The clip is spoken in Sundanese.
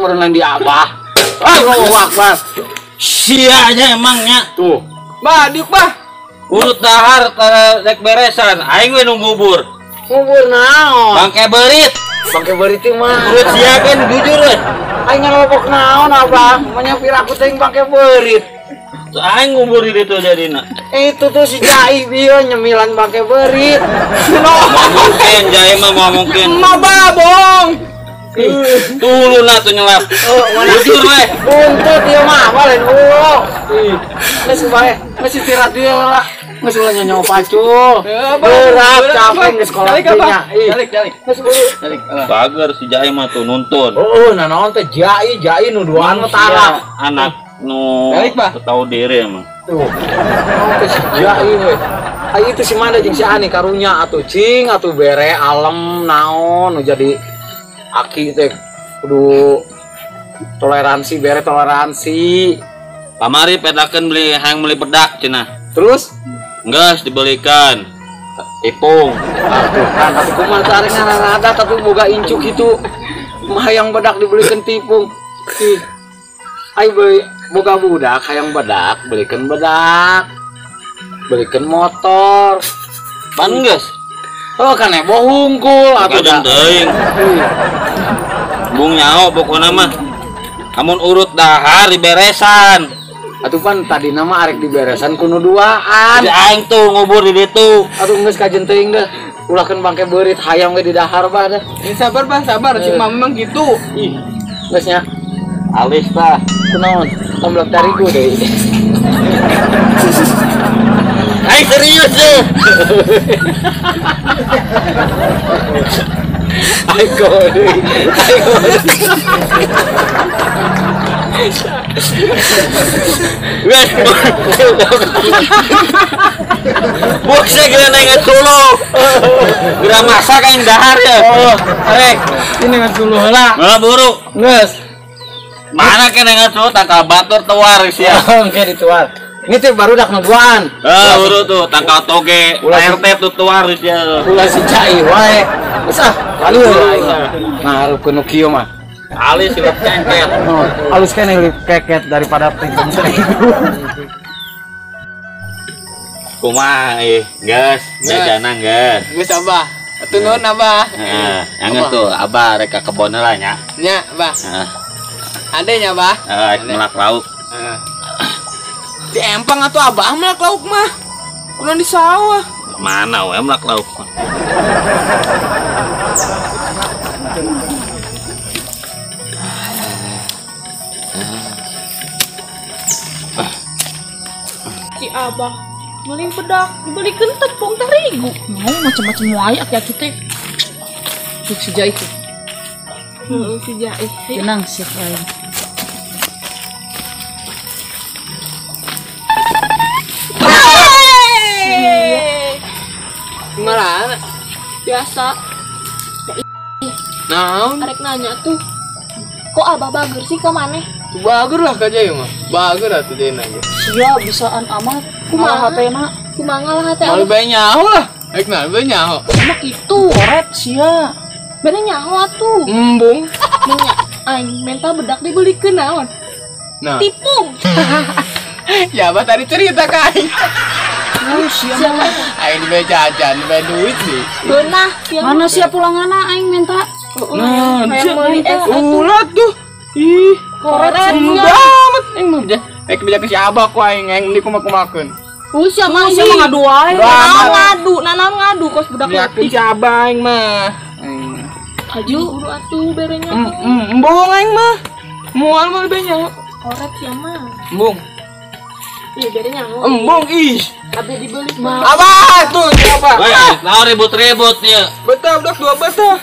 meureun lain di Abah. Allahu Akbar. Sia nya emangnya. Tuh. Bah, diuk bah. Urut dahar rek beresan, aing we nu ngubur. Ngubur naon? Bangke beurit. Bangke beurit mah. Urut sia kan jujur we. Aing ngalobok naon Abah? Manya piraku teuing bangke beurit. Aing ngubur di ditu jadina. Itu tuh si Jai bieu nyemilan bangke beurit. Mungkin Jai mah mau mungkin. Mah bah, bohong. Tuluna tuh nyelap. Jujur we. Buntut ieu mah lain ulo. Geus bae, geus istirahat dieu lah. Geus ulah nyanyo pacul. Berat capek geus sekolah nya. Balik, balik. Geus buru. Balik. Bager si Jai mah tuh nuntun. Heeh, nah naon teh Jai, Jai nu duaan mah tara. Anak nu tahu diri emang. Tuh. Naon teh si Jai we. Ai itu si Manda jeung si Ani karunya atuh cing atuh bere alem naon nu jadi aki teh kudu toleransi bere toleransi. Kamari pedakeun beli hayang beli bedak cenah. Terus geus dibelikan ipung. Atuh kan atuh kumaha teh arek ngaranada atuh boga incu kitu. Hayang bedak dibelikeun tipung. Ih. Ai beli boga budak hayang bedak belikeun bedak. Belikeun motor. Pan geus. Oh kan heboh hungkul atuh da. Teuing. Bung nyaho pokona mah. Amun urut dahar diberesan. Atuh pan tadi nama arek diberesan kuno duaan. Di aing tuh ngubur di ditu. Atuh geus kajen teuing deh. Ulahkeun bangke beurit hayam ge di dahar bah deh. Ini sabar bah, sabar. Si mama memang gitu. Ih, geus nya. Alis bah. Kunaon? Tomblok tarigu deui. Aing serius deh. Aing deui. Aing Bosnya gila nengah sulu. Gila masak aing dahar ya. Oh, arek. Ini nengah sulu heula. Heula buru. Geus. Mana ke nengah sulu tangkal batur tuar sia. Oke dituar. Ini teh barudak nu duaan. Heeh, buru tuh tangkal toge, RT tuh tuar sia. Ulah si Cai wae. Geus ah, kali aing. Nah, hareupeun nu kieu mah. Alis silap keket. Oh, alus keneh lip keket daripada tingkung seribu. Kumaha geus, jajana geus. Geus Abah. Atuh nuhun Abah. Heeh, anggeus tuh Abah rek ka kebon heula nya. Nya, Abah. Heeh. Ade nya, Abah. Heeh, rek melak lauk. Heeh. Di empang atuh Abah melak lauk mah. Kunaon di sawah. Mana we melak lauk mah. Si Abah beli bedak dibelikan tepung terigu. Mau macam-macam wae aki-aki teh. Tuh si Jai tuh. Heeh, si Jai. Tenang sih aing. Gimana? Biasa. Naon? Arek nanya tuh. Kok Abah bager sih ke maneh? Bager lah ka Jai mah. Bager atuh Jai nanya. Sia bisaan amat. Kumaha hatena? Kumaha lah hate. Malu bae nyaho lah. Rek naon bae nyaho. Sama kitu koret sia. Bere nyaho atuh. Embung. Nanya aing menta bedak dibelikeun naon? Nah. Tipung. Ya Abah tadi cerita ka aing. Oh, sia mah. Aing dibere jajan, dibere duit sih. Beunah sia. Mana sia pulangana aing minta. Nah, hayang meuli es atuh. Ulah tuh. Ih, koret amat aing mah deh. Rek beja ke si Abah ku aing aing beli kumaha-kumakeun. Sia mah sia mah ngadu wae. Nanaon ngadu, nanaon ngadu kos budak leutik. Si Abah aing mah. Aju buru atuh berenya tuh. Embung aing mah. Moal mah lebih nyaho. Koret sia mah. Embung. Iya berenya nyaho. Embung ih. Abah dibeli mah. Abah tuh si Abah. Weh, naon ribut-ribut nya. Betah budak dua betah.